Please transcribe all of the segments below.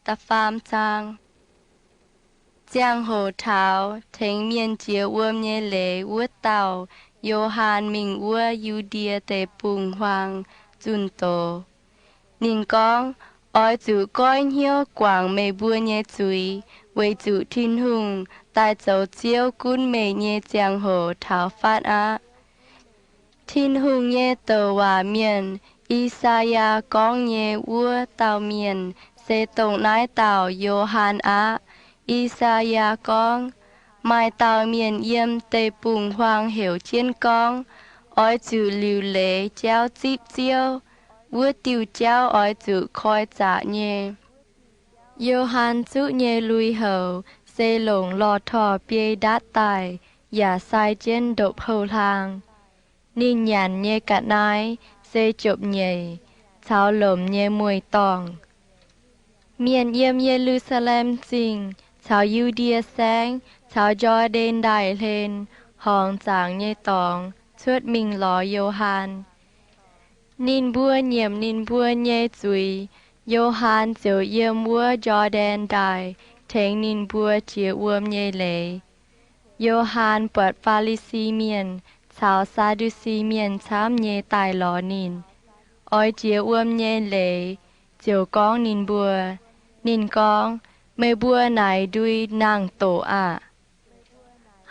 da'faam zaang. Ziangh hoc taux tengx mienh jiex wuom nyei leiz wuov dauh Yo^han mingh wuov Yu^ndie Deic-Bung-Huaang zunh doz. Ninh gorngv, Oix zuqc goiv hnyouv guangc meih mbuo nyei zuiz, weic zuqc Tin-Hungh daaih zoux Ziouv gunv meih nyei ziangh hoc taux fatv aqv. Tin-Hungh nyei douc waac mienh, I^saa^yaa, gorngv nyei wuov dauh mienh se dongh naaiv dauh Yo^han aqv. I^saa^yaa gorngv, Maaih dauh mienh yiem deic-bung-huaang heuc jienv gorngv, Oix zuqc liuc leiz jauv zipv Ziouv. Wuov diuh jauv oix zuqc koi zaqc nyei. Yo^han zuqv nyei lui-houx se longc lorh torh biei ndaatv daaih yaac sai jienv ndopv-houh hlaang. Ninh nyanc nyei ga'naaiv se jopv-nyeic caux lomc nyei mueiz-dorngh. Mienh yiem Ye^lu^saa^lem Zingh caux Yu^ndie Saengv caux Njor^ndaen Ndaaih hlen, horngz zaangc nyei dorngx cuotv mingh lorz Yo^han. Ninh mbuo nyiemc ninh mbuo nyei zuiz, Yo^han ziouc yiem wuov Njor^ndaen Ndaaih tengx ninh mbuo jiex wuom nyei leiz. Yo^han buatc Faa^li^si Mienh caux Saa^ndu^si Mienh camv nyei daaih lorz ninh, oix jiex wuom nyei leiz, ziouc gorngv ninh mbuo. Ninh gorngv, Meih mbuo naaic ndui nangh doqc aqv.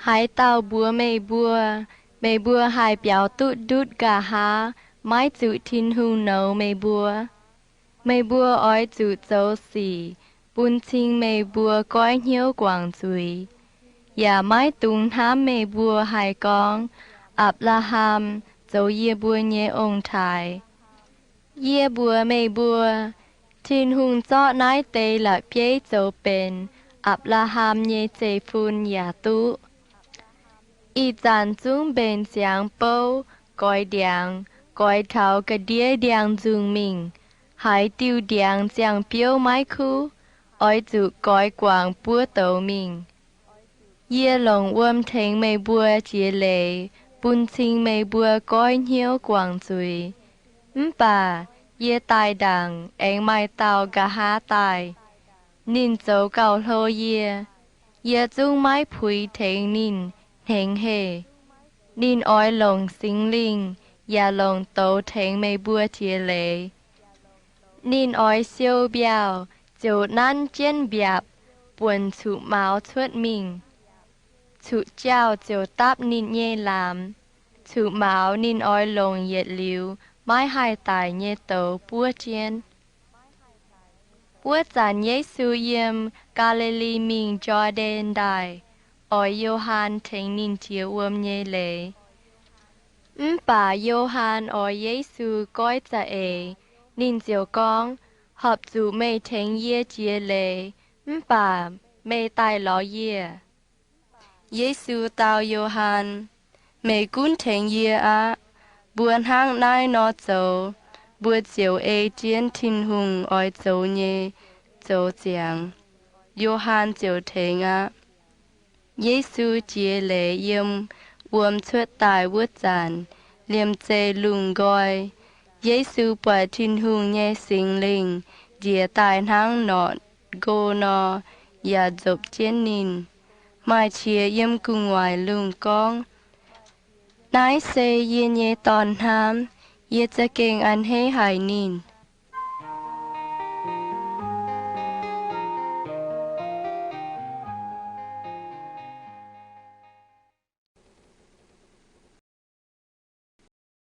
Haaix dauh mbuox meih mbuo, Meih mbuo haih biaux duqv ndutv nqa'haav maiv zuqc Tin-Hungh nouz meih mbuo? Meih mbuo oix zuqc zoux sic bun cing meih mbuo goiv hnyouv guangc zuiz, yaac maiv dungx hnamv meih mbuo haih gorngv, Apc^laa^ham zoux yie mbuo nyei ong-taaix. Yie mbuox meih mbuo, Tin-Hungh zorqv naaiv deix la'bieiv zoux benx Apc^laa^ham nyei zeiv-fun yaac duqv. Ih zanc zungv mbenc ziangx bouv goix ndiangx, goix taux ga'ndiev ndiangx-nzungh mingh. Haaix diuh ndiangx ziangh biouv maiv kuv, oix zuqc goix guangc buov douz mingh. Yie longc wuom tengx meih mbuo jiex leiz bun cing meih mbuo goiv hnyouv guangc zuiz. Mv baac yie daaih ndaangc aengx maaih dauh nqa'haav daaih. Ninh zoux gauh hlo yie. Yie zungv maiv puix tengx ninh hnengx heh. Ninh oix longc Singx Lingh yaac longc douz tengx meih mbuo jiex leiz. Ninh oix siou mbiauh ziouc nanv jienv mbiaapc buonc cuqv-mauz cuotv mingh. Cuqv-jauh ziouc dapv ninh nyei laamx. Cuqv-mauz ninh oix longc yietc liuz maiv haih daic nyei douz buov jienv. Wuov zanc Yesu yiem Gaa^li^li mingh Jor^ndaen Ndaaih, oix Yo^han tengx ninh jiex wuom nyei leiz. Mv baac Yo^han oix Yesu goiv za'eix. Ninh ziouc gorngv, Horpc zuqc meih tengx yie jiex leiz, mv baac meih daaih lorz yie. Yesu dau Yo^han, Meih gunv tengx yie aqv. Mbuo hnangv naaiv nor zoux, mbuo ziouc ei jienv Tin-Hungh oix zoux nyei zoux ziangx. Yo^han ziouc tengx aqv. Yesu jiex leiz yiem wuom cuotv daaih wuov zanc, liemh zeih lungh nqoi. Yesu buatc Tin-Hungh nyei Singx Lingh njiec daaih hnangv norqc nqo nor, yaac nzopc jienv ninh. Maaih qiex yiem gu'nguaaic lungh gorngv, Naaiv se yie nyei Dorn-hnamv. Yie za'gengh a'hneiv haic ninh.